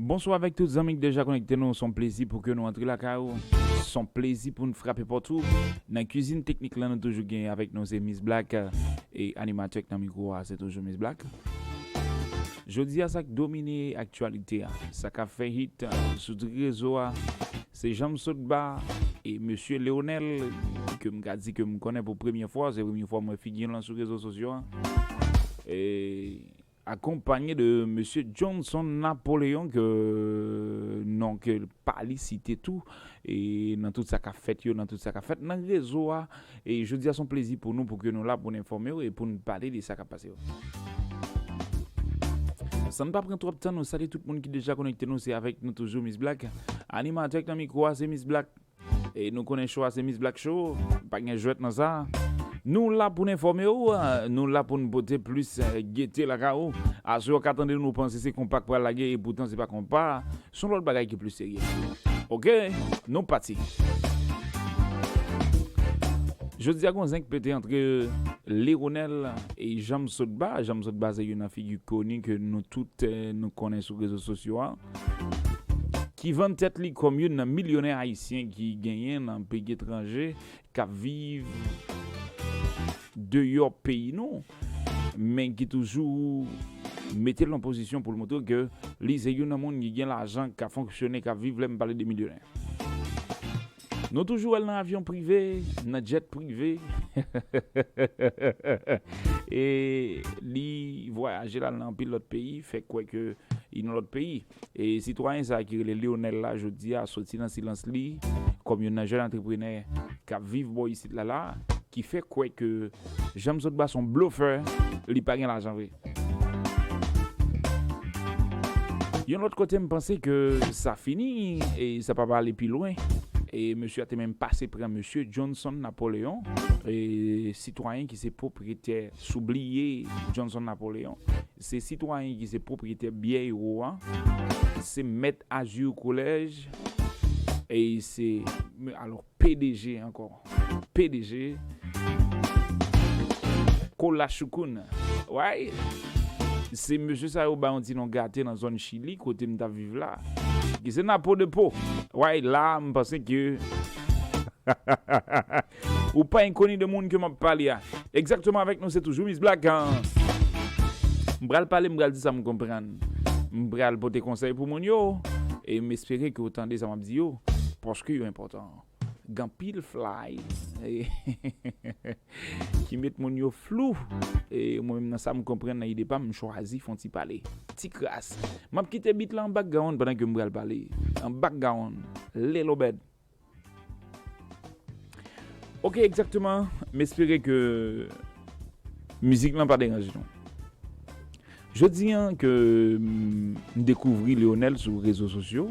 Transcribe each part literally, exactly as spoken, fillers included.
Bonswa avèk tout zanmi ki deja konekte nou. Se yon plezi pou ke nou antre lakay ou. Se yon plezi pou n frape pòt ou. Nan kizin teknik lan, nou toujou gen avèk nou se Miss Black, e animatè k nan mikwo a, se toujou Miss Black. Jodi a, sa k domine aktyalite a, sa k ap fè hit sou tout rezo a, se Janm Sotba e Mesye Leonel, ke m ka di ke m konnen pou premye fwa, se premye fwa m wè figi l lan sou rezo sosyo a. E akonpanye de Mesye Johnson Napoleon, ke non ke pa li site tou, e nan tout sa k ap fèt yo, nan tout sa k ap fèt nan rezo a. E jodi a, se yon plezi pou nou, pou ke nou la, pou n enfòme w e pou n pale de sa k ap pase yo. San n pa pran twòp tan, nou salye tout moun ki deja konekte nou, se avèk nou toujou, Miss Black. Animatè k nan mikwo a, se Miss Black. E nou konnen cho a se Miss Black Show, pa gen jwèt nan sa. Nou la pou n enfòme w, nou la pou n pote plis, eh, gete lakay ou. Aswè w ka tande nou panse se konpa k pral lage, e poutan se pa konpa, se yon lòt bagay ki plis serye. Oke, nou pati. Jodi a, gon zen k pete antre Leonel e Janm Sotba. Janm Sotba se youn nan figi koni ke nou tout, eh, nou konnen sou rezo sosyo a, ki vann tèt li kòm youn nan milyonè ayisyen ki genyen nan peyi etranje, k ap viv deyò peyi nou, men ki toujou mete l nan pozisyon pou l montre ke li se youn nan moun ki gen lajan, k ap fonksyone, k ap viv, lè m pale de milyonè. Nou toujou wè l nan avyon prive, nan djèt prive. E li vwayaje l al nan anpil lòt peyi, fè kwè ke li nan lòt peyi. E sitwayen sa a ki rele Leonel la, jodi a, soti nan silans li kòm youn nan jèn antreprenè k ap viv bò isit la la, ki fè kwè ke Janm Sotba se yon blofè, li pa gen lajan vre. Yon lòt kote, m panse ke sa fini, e sa pa pral ale pi lwen. E mesye a te menm pase pran mesye Johnson Napoleon, e sitwayen ki se pwopriyetè, soubliye Johnson Napoleon. Se sitwayen ki se pwopriyetè Byè Ewo a. Se mèt Azur College. E se, alò, P D G ankò. P D G. Kola Choukoun. Way. Se mesye sa yo ba yon ti non gate nan zòn Chili, kote m t ap viv la. Ki se Napo de Po. Way, la, m panse ke ou pa enkoni de moun ke m ap pale a. Egzakteman, avèk nou, se toujou Miss Black, an. M pral pale, m pral di sa m konprann. M pral pote konsèy pou moun yo, e m espere ke w tande sa m ap di yo, paske yo enpòtan. Gen anpil fly ki met moun yo flou. E mwen menm, nan sa m konprann, nan ide pa m, m chwazi fè yon ti pale. Ti kras. M ap kite beat la an background pandan ke m pral pale. An background. Lelo bèd. Ok, egzakteman. M espere ke mizik lan pa deranje nou. Jodi a ke m dekouvri Leonel sou rezo sosyo,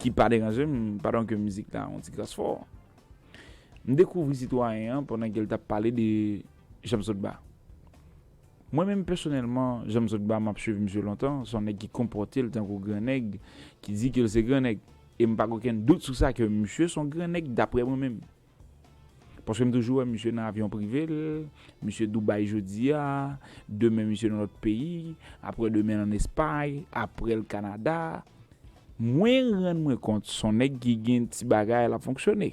ki pa deranje m, padon ke mizik la yon ti kras fò. M dekouvri sitwayen an pandan ke l t ap pale de Janm Sotba. Mwen menm pèsonèlman, Janm Sotba, m ap swiv misye lontan, se yon nèg ki konpòte l tankou gran nèg, ki di ke l se gran nèg. E m pa gen okenn dout sou sa ke misye se yon gran nèg, daprè mwen menm. Paske m toujou wè misye nan avyon prive l, misye Dubai jodi a, demen misye nan lòt peyi, aprè demen l ann Espay, aprè l Kanada. Mwen rann mwen kont se yon nèg ki gen ti bagay, l ap fonksyone.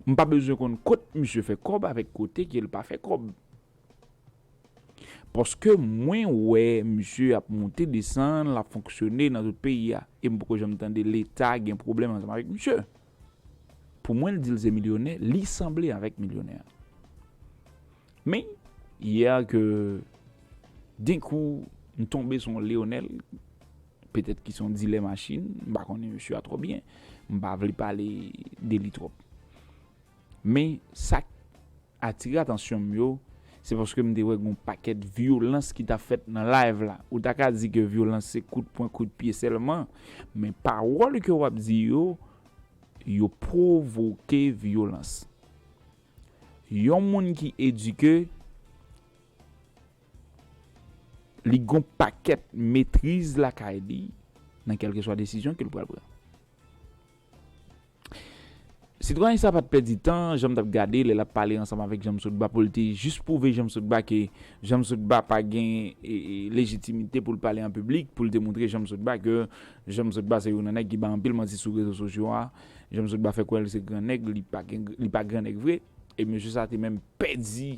M pa bezwen konn kot misye fè kòb avèk kote ke l pa fè kòb. Paske mwen wè misye ap monte desann, l ap fonksyone nan tout peyi a. E m poko janm tande Leta gen pwoblèm ansanm avèk misye. Pou mwen, l di l se milyonè, li sanble avèk milyonè a. Men, yè ke denkou m tonbe sou yon Leonel, petèt ki se yon dilè machin, m pa konnen misye a twò byen, m pa vle pale de li twòp. Men sa k atire atansyon m yo, se paske m te wè gon pakèt vyolans ki t ap fèt nan live la. Ou ta ka di ke vyolans se kout pwen, kout pye sèlman, men pawòl ke w ap di yo, yo pwovoke vyolans. Yon moun ki edike, li gon pakèt metriz lakay li nan kèlkeswa desizyon ke l pral pran. Sitwayen sa pa t pèdi tan, jan m t ap gade lè l ap pale ansanm avèk Jean Sotba pou l te jis pwouve Jean Sotba ke Jean Sotba pa gen e, e, lejitimite pou l pale an piblik, pou l te montre Jean Sotba ke Jean Sotba se youn nan nèg ki bay anpil manti sou rezo sosyo a. Jean Sotba fè kwè l se gran nèg, li pa gen, li pa gran nèg vre. E mesye sa te menm pèdi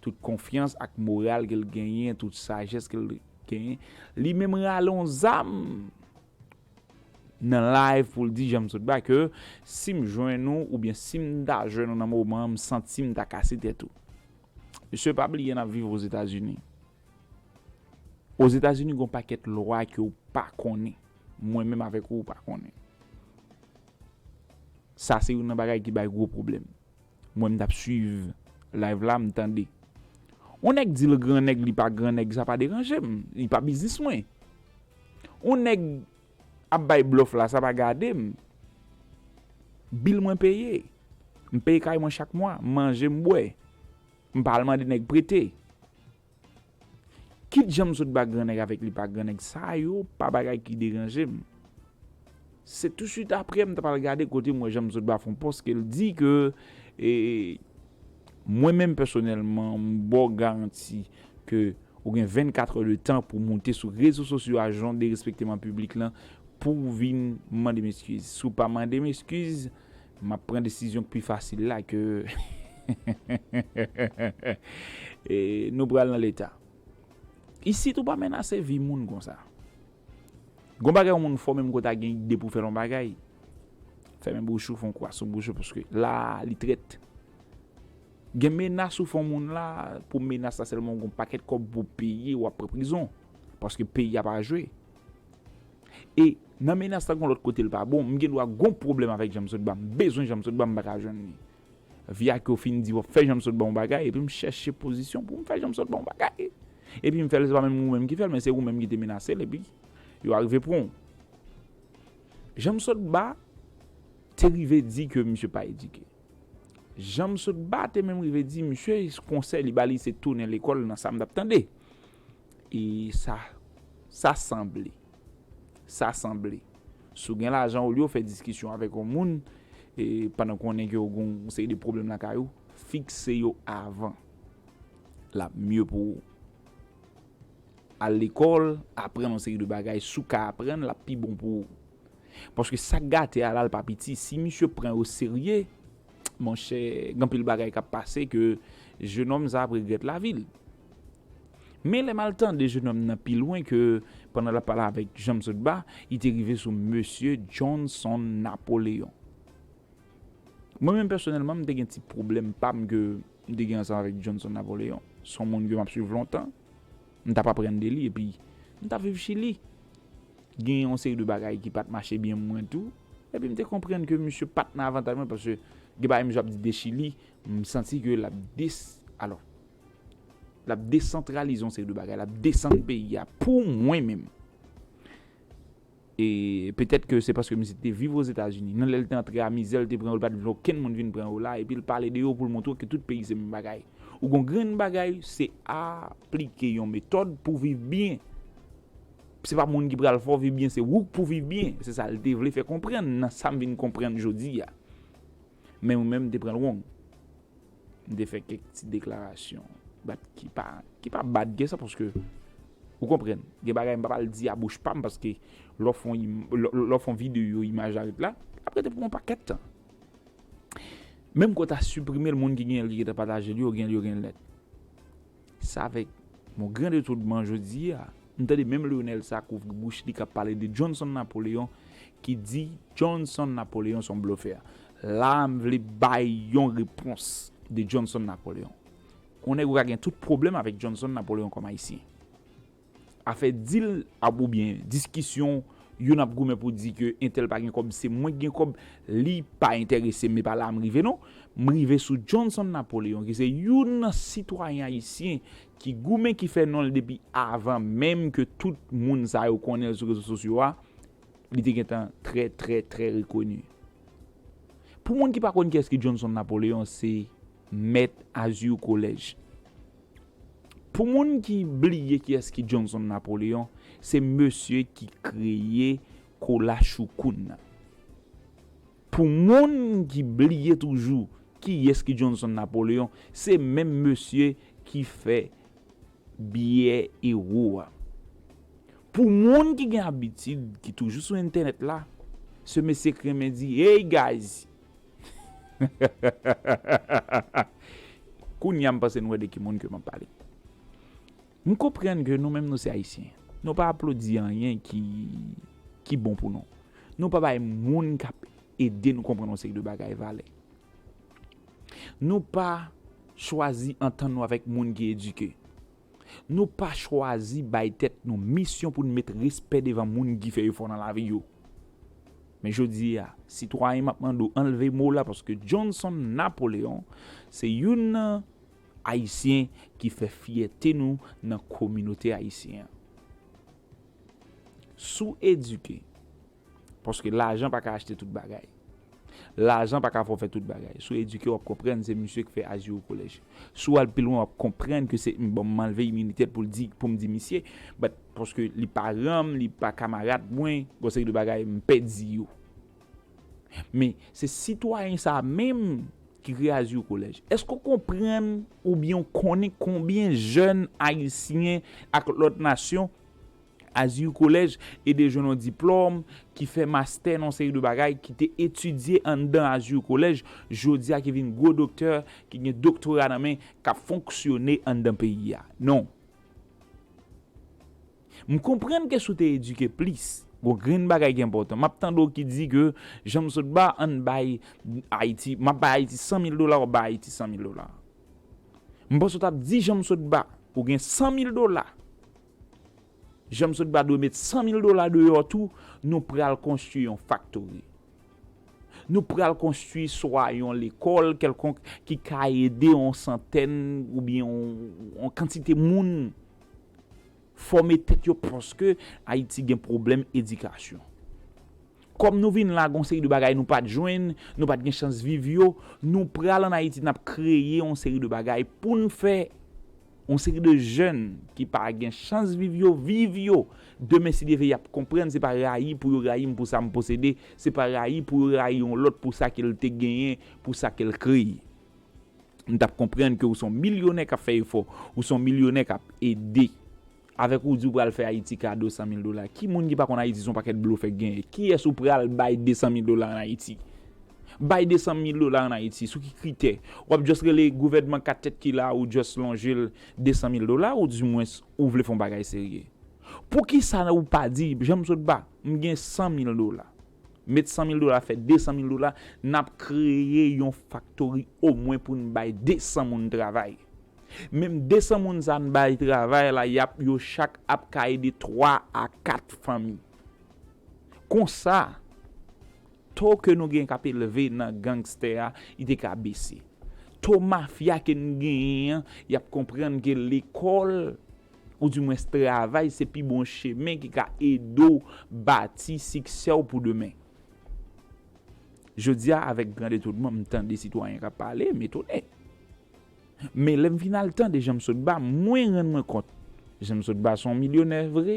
tout konfyans ak moral ke l genyen, tout sajès ke l genyen. Li menm rale yon zam nan live pou l di Jean Sotba ke si m jwenn ou oubyen si m ta jwenn ou nan moman an, m santi m ta kase tèt ou. Mesye, pa bliye n ap viv Ozetazini. Ozetazini gen yon pakèt lwa ke w pa konnen. Mwen menm avèk ou, ou pa konnen. Sa se youn nan bagay ki bay gwo pwoblèm. Mwen, m t ap swiv live la, m tande. On nèg di l gran nèg, li pa gran nèg, sa pa deranje m. Li pa biznis mwen. On nèg ap bay blòf la, sa pa gade m. Bil mwen peye. M peye kay mwen chak mwa, m manje, m bwè. M pa al mande nèg prete. Kit Jean Sotba gran nèg avèk li pa gran nèg, sa yo pa bagay ki deranje m. Se touswit apre m t ap al gade kote m wè Jean Sotba fè yon pòs ke l di ke e, mwen menm pèsonèlman, m ba w garanti ke ou gen vennkat è de tan pou w moute sou rezo sosyo a, jan w derespekte m an piblik lan, pou w vin mande m eskiz. Si w pa mande m eskiz, m ap pran desizyon k pi fasil la ke e, nou pral nan leta. Isit ou pa menase vi moun konsa. Gon bagay yon moun fè w menm ke w ta gen ide pou w fè l yon bagay, fèmen bouch ou, fè yon kwa sou bouch ou, paske la li trèt. Gen menas ou fè yon moun la, pou menas la sèlman ou gon pakèt kòb pou w peye, w ap pran prizon. Paske peyi a pa jwe. E nan menas la gon lòt kote l pa bon, m gen dwa gon pwoblèm avèk Jean Sotba, m bezwen Jean Sotba, m pa ka jwenn li. Via ke w fin di w ap fè Jean Sotba yon bagay, epi m chèche pozisyon pou m fè Jean Sotba yon bagay. Epi m fè l, se pa menm ou menm ki fè l, men se ou menm ki te menase l, epi yo arive pran w. Jean Sotba te rive di ke misye pa edike. Jean Sotba te menm rive di misye konsèy li ba li se tounen lekòl nan sa m t ap tande. E sa, sa sanble. Sa sanble. Si w gen lajan, olye w fè diskisyon avèk yon moun, e pandan w konnen ke w gen yon seri de pwoblèm lakay ou, fikse yo avan. L ap mye pou ou. Al lekòl, aprann yon seri de bagay, si w ka aprann, l ap pi bon pou ou. Paske sa k gate a la, l pa piti. Si misye pran yo serye, monchè, gen anpil bagay k ap pase ke jenòm sa ap regrèt lavi l. Men lè m al tande jenòm nan pi lwen ke pandan l ap pale avèk Jean Sotba, li te rive sou mesye Johnson Napoléon. Mwen menm pèsonèlman, m te gen ti pwoblèm pa m ke m te gen ansanm avèk Johnson Napoléon. Se yon moun ke m ap swiv lontan. M t ap aprann de li, epi m t ap viv Chili. Gen yon seri de bagay ki pa t mache byen mwen tou. Epi m te konprann ke misye pa t nan avantaj mwen, paske gen bagay misye ap di de Chili, m santi ke l ap des-, alò, l ap desantralize yon seri de bagay, l ap desann peyi a pou mwen menm. E petèt ke se paske misye te viv Ozetazini. Nan lè l te antre a, mizè l te pran yo, l pa t vle okenn moun vin pran yo la, epi l pale de yo pou l montre w ke tout peyi se menm bagay. Ou gon grenn bagay, se aplike yon metòd pou viv byen. Se pa moun ki pral fè w viv byen, se ou k pou viv byen. Se sa l te vle fè konprann nan sa m vin konprann jodi a. Men ou menm, m te pran l wrong. M te fè kèk ti deklarasyon bat ki pa, ki pa bat gen sa, paske ou konprann, gen bagay m pa pral di a bouch pa m, paske lè w fè yon im-, lè, lè w fè yon videyo, imaj la ret la, l ap rete pou yon pakèt tan. Menm ke w ta siprime l, moun ki genyen l, ki gentan pataje l yo, gen l yo, gen l nèt. Sa avèk mon gran etoudman jodi a, m tande menm Lionel sa k ouvri bouch li k ap pale de Johnson Napoléon, ki di Johnson Napoléon se yon blofè. La, m vle bay yon repons de Johnson Napoléon. Yon nèg ou ka gen tout pwoblèm avèk Johnson Napoléon kòm Ayisyen. Afè dil ap oubyen diskisyon, youn ap goumen pou di ke entèl pa gen kòb, se mwen ki gen kòb, li pa enterese m, e pa la m rive non. M rive sou Johnson Napoléon, ki se youn nan sitwayen ayisyen ki goumen, ki fè non l depi avan menm ke tout moun sa yo konnen l sou rezo sosyo a. Li te gentan trè, trè, trè rekoni. Pou moun ki pa konn kiyès ki Johnson Napoléon, se mèt Azur Collège. Pou moun ki bliye kiyès ki Johnson Napoléon, se mesye ki kreye Kola Choukoun nan. Pou moun ki bliye toujou kiyès ki Johnson Napoléon, se menm mesye ki fè biyè ewo a. Pou moun ki gen abitid, ki toujou sou entènèt la, se mesye k renmen di, "Hey guys!" Kounye a m panse nou wè de ki moun ke m ap pale. M konprann ke nou menm nou se Ayisyen. Nou pa aplodi anyen ki, ki bon pou nou. Nou pa bay moun k ap ede nou konprann yon seri de bagay valè. Nou pa chwazi antann nou avèk moun ki edike. Nou pa chwazi bay tèt nou misyon pou n met respè devan moun ki fè efò nan lavi yo. Men jodi a, sitwayen, m ap mande w anlve mo la, paske Johnson Napoléon se youn nan Ayisyen ki fè fyète nou nan kominote ayisyen an. Si w edike, paske lajan pa ka achte tout bagay. Lajan pa ka fè w fè tout bagay. Si w edike, w ap konprann se misye ki fè Azur College. Si w al pi lwen, w ap konprann ke se, bon, m anlve iminite l pou l di, pou m di misye, but paske li paran m, li pa kamarad mwen, gon seri de bagay m pè di yo. Men, se sitwayen sa a menm ki kreye Azur College. Èske w konprann oubyen w konnen konbyen jèn ayisyen ak lòt nasyon Azur College ede jwenn yon diplòm, ki fè mastè nan yon seri de bagay, ki te etidye anndan Azur College, jodi a ki vin gwo doktè, ki gen doktora nan men, k ap fonksyone anndan peyi a? Non. M konprann ke si w te edike plis, gon grenn bagay ki enpòtan. M ap tande w ki di ke, "Jan m sot ba, ann bay Ayiti, m ap bay Ayiti san mil dola, w ap bay Ayiti san mil dola." M panse w t ap di, "Jan m sot ba, ou gen san mil dola." Jan m sot ba dwe met san mil dola deyò tou, nou pral konstwi yon faktori. Nou pral konstwi swa yon lekòl kèlkonk ki ka ede yon santèn oubyen yon, yon kantite moun fòme tèt yo, paske Ayiti gen pwoblèm edikasyon. Kòm nou vin la, gon seri de bagay nou pa t jwenn, nou pa t gen chans viv yo, nou pral ann Ayiti, n ap kreye yon seri de bagay pou n fè yon seri de jèn ki pa gen chans viv yo, viv yo. Demen, si Dye vle, y ap konprann, se pa rayi pou yo rayi m pou sa m posede, se pa rayi pou yo rayi yon lòt pou sa ke l te genyen, pou sa ke l kreye. M t ap konprann ke ou se yon milyonè k ap fè efò, ou se yon milyonè k ap ede. Avèk ou di ou pral fè Ayiti kado san mil dola. Ki moun ki pa konn Ayiti se yon pakèt blofè k genyen? Kiyès ou pral bay de san mil dola ann Ayiti? Bay de san mil dola ann Ayiti, sou ki kritè? W ap just rele gouvènman kat tèt ki la, ou just lonje l de san mil dola, ou dimwens ou vle fè yon bagay serye. Poukisa ou pa di, jan m sot ba, m gen san mil dola. Met san mil dola, fè de san mil dola, n ap kreye yon faktori omwen pou n bay de san moun travay. Menm de san moun sa n bay travay la, y ap, yo chak ap ka ede twa a kat fanmi. Konsa, to ke nou gen k ap elve nan gangstè a, li te ka bese. To mafya ke n genyen an, y ap konprann ke lekòl, oudimwens travay, se pi bon chemen ki ka ede w bati siksè w pou demen. Jodi a, avèk gran etonman, m tande sitwayen k ap pale, m etone. Men lè m fin al tande jan m sot ba, mwen rann mwen kont. Jan m sot ba se yon milyonè vre.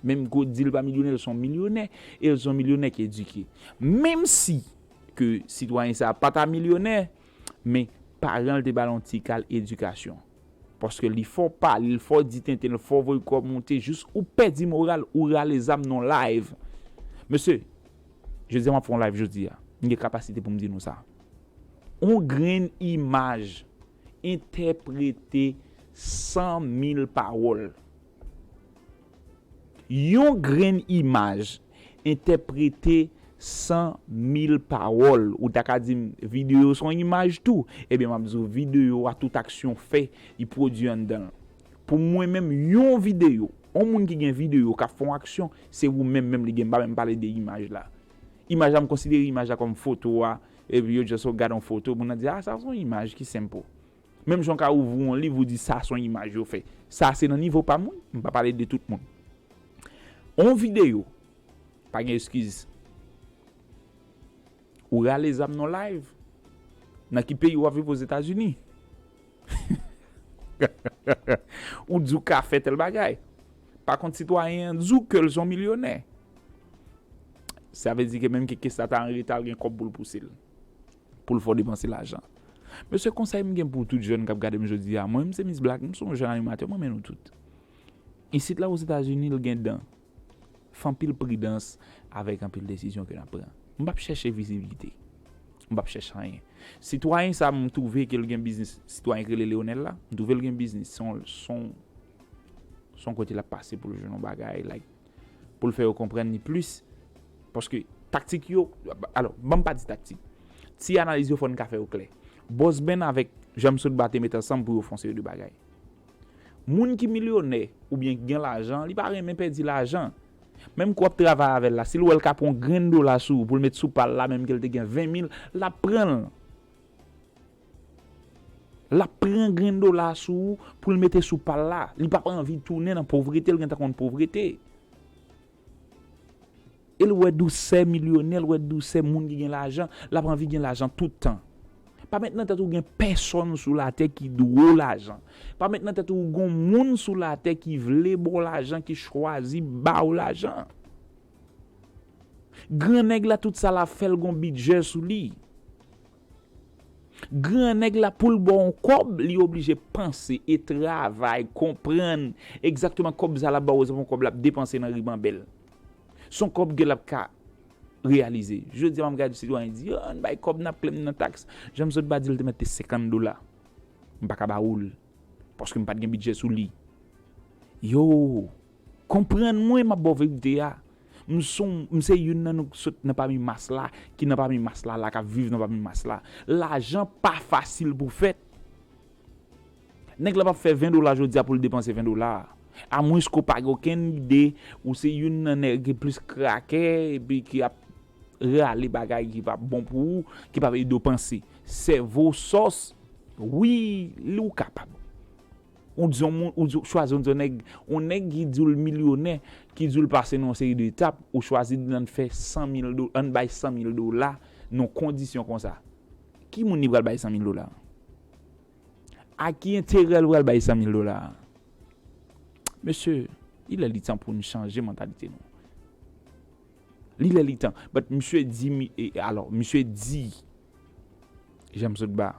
Menm ke w di l pa milyonè, l se yon milyonè, e l se yon milyonè ki edike. Menm si ke sitwayen sa a pa ta milyonè, men paran l te ba l yon ti kal edikasyon. Paske li fò pale, li fò di tenten, li fò voye kò monte, jis ou pèdi moral, ou rale zam nan live. Mesye, jodi a m ap fè yon live jodi a. M gen kapasite pou m di nou sa. On grenn imaj entèprete san mil pawòl. Yon grenn imaj entèprete san mil pawòl. Ou ta ka di m, videyo se yon imaj tou. Ebyen, m ap di w, videyo a, tout aksyon fè, li pwodui anndan l. Pou mwen menm, yon videyo, yon moun ki gen videyo k ap fè yon aksyon, se ou menm menm li gen. M pa menm pale de imaj la. Imaj la, m konsidere imaj la kòm foto a, epi yo just gade yon foto, moun nan di, "Ah, sa se yon imaj ki senp." Menm jan w ka ouvri yon liv, ou di, "Sa se yon imaj yo fè." Sa se nan nivo pa m, wi. M pa pale de tout moun. On videyo, pa gen eskiz. Ou rale zam nan live. Nan ki peyi w ap viv Ozetazini? Ou di w ka fè tèl bagay. Pa kont sitwayen an di w ke l se yon milyonè. Sa vle di ke menm ke kès la ta an reta, l gen kòb pou l pouse l. Pou l fè w depanse lajan. Mesye, konsèy m gen pou tout jèn k ap gade m jodi a, mwen, m se Miss Black, m se yon jèn animatè, mwen renmen nou tout. Isit la, Ozetazini, l gen dan. Fè anpil pridans avèk anpil desizyon ke n ap pran. M p ap chèche vizibilite. M p ap chèche anyen. Sitwayen sa, m twouve ke l gen biznis. Sitwayen ki rele Leonel la, m twouve l gen biznis. Se yon, se yon, se yon kote l ap pase pou l jwenn yon bagay, like, pou l fè yo konprann li plis. Paske taktik yo, alò, ban m pa di taktik. Ti analiz yo fò n ka fè yo klè. Boss Ben avèk Jean Sotba te met ansanm pou yo fè yon seri de bagay. Moun ki milyonè oubyen ki gen lajan, li pa renmen pèdi lajan. Menm ke w ap travay avè l la, si l wè l ka pran yon grenn dola sou ou pou l met sou pa l la, menm ke l te gen ven mil, l ap pran l. L ap pran grenn dola sou ou pou l mete sou pa l la. Li p ap anvi tounen nan povrete, l gentan konn povrete. E l wè dousè milyonè, l wè dousè moun ki gen lajan, l ap anvi gen lajan tout tan. Pa met nan tèt ou gen pèsonn sou latè ki dwe w lajan. Pa met nan tèt ou gon moun sou latè ki vle ba w lajan, ki chwazi ba w lajan. Gran nèg la, tout sa l ap fè, l gon bidjè sou li. Gran nèg la, pou l ba w yon kòb, li oblije panse e travay, konprann egzakteman kòb sa l ap ba w, se pa yon kòb l ap depanse nan ribanbèl. Se yon kòb ke l ap ka reyalize. Jodi a, m ap gade sitwayen di, "Oh, ann bay kòb n ap klenm nan taks." Jean Sotba di l te mete senkant dola. M pa ka ba ou l. Paske m pa t gen bidjè sou li. Yo, konprann mwen, m ap ba w verite a. M se yon, m se youn nan nou ki sot nan pami mas la, ki nan pami mas la, la k ap viv nan pami mas la. Lajan pa fasil pou fèt. Nèg la p ap fè ven dola jodi a pou l depanse ven dola. Amwenske w pa gen okenn ide, ou se youn nan nèg ki plis krakè epi ki ap rale bagay ki pa bon pou ou, ki p ap ede w panse. Sèvo w sòs, wi, li ou kapab. Ou di yon moun, ou di, chwazi, ou di yon nèg, yon nèg ki di w l milyonè, ki di w l pase nan yon seri de etap, ou chwazi di l ann fè san mil do-, ann bay san mil dola nan yon kondisyon konsa. Ki moun li pral bay san mil dola? A ki enterè l pral bay san mil dola? Mesye, li lè li tan pou n chanje mantalite nou. Li lè li tan. But misye di, mi-, e, alò, misye di, Jean Sotba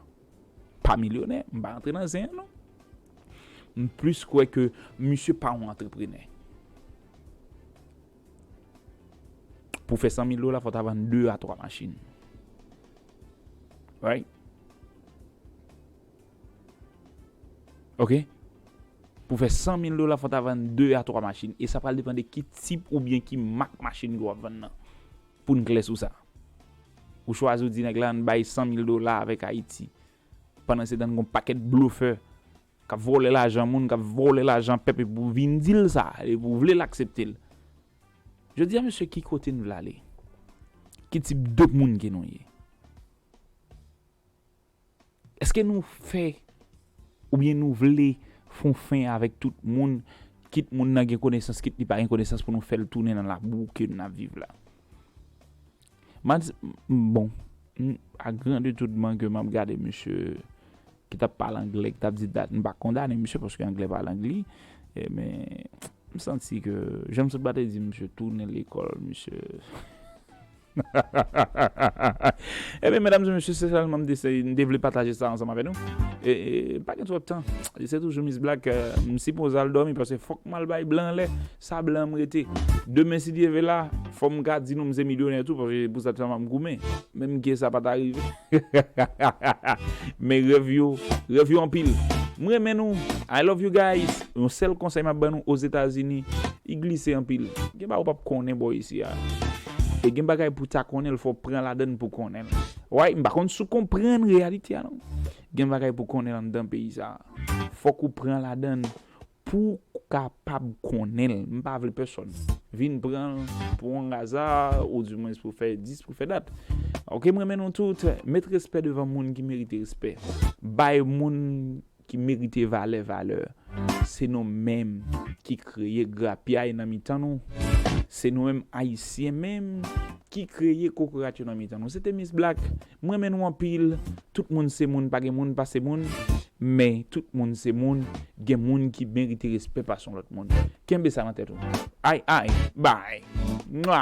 pa milyonè, m pa rantre nan zen an, non. M plis kwè ke misye pa yon antreprenè. Pou fè san mil dola, fò w ta vann de a twa machin. Right? Ok? Pou fè san mil dola, fò w ta vann de a twa machin. E sa pral depann de ki tip oubyen ki mak machin ke w ap vann nan. Pou n klè sou sa. Ou chwazi w di nèg la, ann bay san mil dola avèk Ayiti. Pandan se tan, gon pakèt blofè k ap vòlè lajan moun, k ap vòlè lajan pèp, epi w vin di l sa, epi w vle l aksepte l. Jodi a, mesye, ki kote n vle ale? Ki tip de moun ke nou ye? Èske nou fè oubyen nou vle fè yon fen avèk tout moun, kit moun nan gen konesans, kit li pa gen konesans, pou nou fè l tounen nan labou ke n ap viv la? M a di, bon, m, a gran etonnman ke m ap gade misye ki t ap pale anglè, ki t ap di dat, m pa kondane misye paske anglè pa lang li, e, men m santi ke jan m sot ba te di misye tounen lekòl, misye. Ebyen, medam e mesye, se sèlman m te, se, m te vle pataje sa ansanm avè nou. E, e, pa gen twòp tan. E se toujou Miss Black, e, m sipoze al dòmi paske fòk m al bay blan anlè. Sa blan m rete. Demen, si Dye vle la, fò m ka di nou m se milyonè tou, paske pou sa, sa m goumen. Menm ke sa pa ta rive. Men rèv yo, rèv yo anpil. M renmen nou. I love you guys. Yon sèl konsèy m ap ban nou, Ozetazini, i glise anpil. Gen bagay ou p ap konnen bò isi a. E gen bagay pou ta konnen l, fò w pran ladann pou konnen l. Right? M pa konn si w konprann reyalite a, non. Gen bagay pou konnen l anndan peyi sa a. Fòk ou pran ladann pou w kapab konnen l. M pa vle pèsonn vin pran l pou yon raza, ou di mwens pou fè dis, pou fè dat. Ok, m renmen nou tout. Met respè devan moun ki merite respè. Bay moun ki merite valè, valè. Se nou menm ki kreye grapyay nan mitan nou. Se nou menm Ayisyen menm ki kreye kokorat yo nan mitan nou. Se te Miss Black. M renmen nou anpil. Tout moun se moun, pa gen moun pase moun. Men tout moun se moun. Gen moun ki merite respè pase yon lòt moun. Kenbe sa nan tèt ou. Ay, ay, bay. Mwa.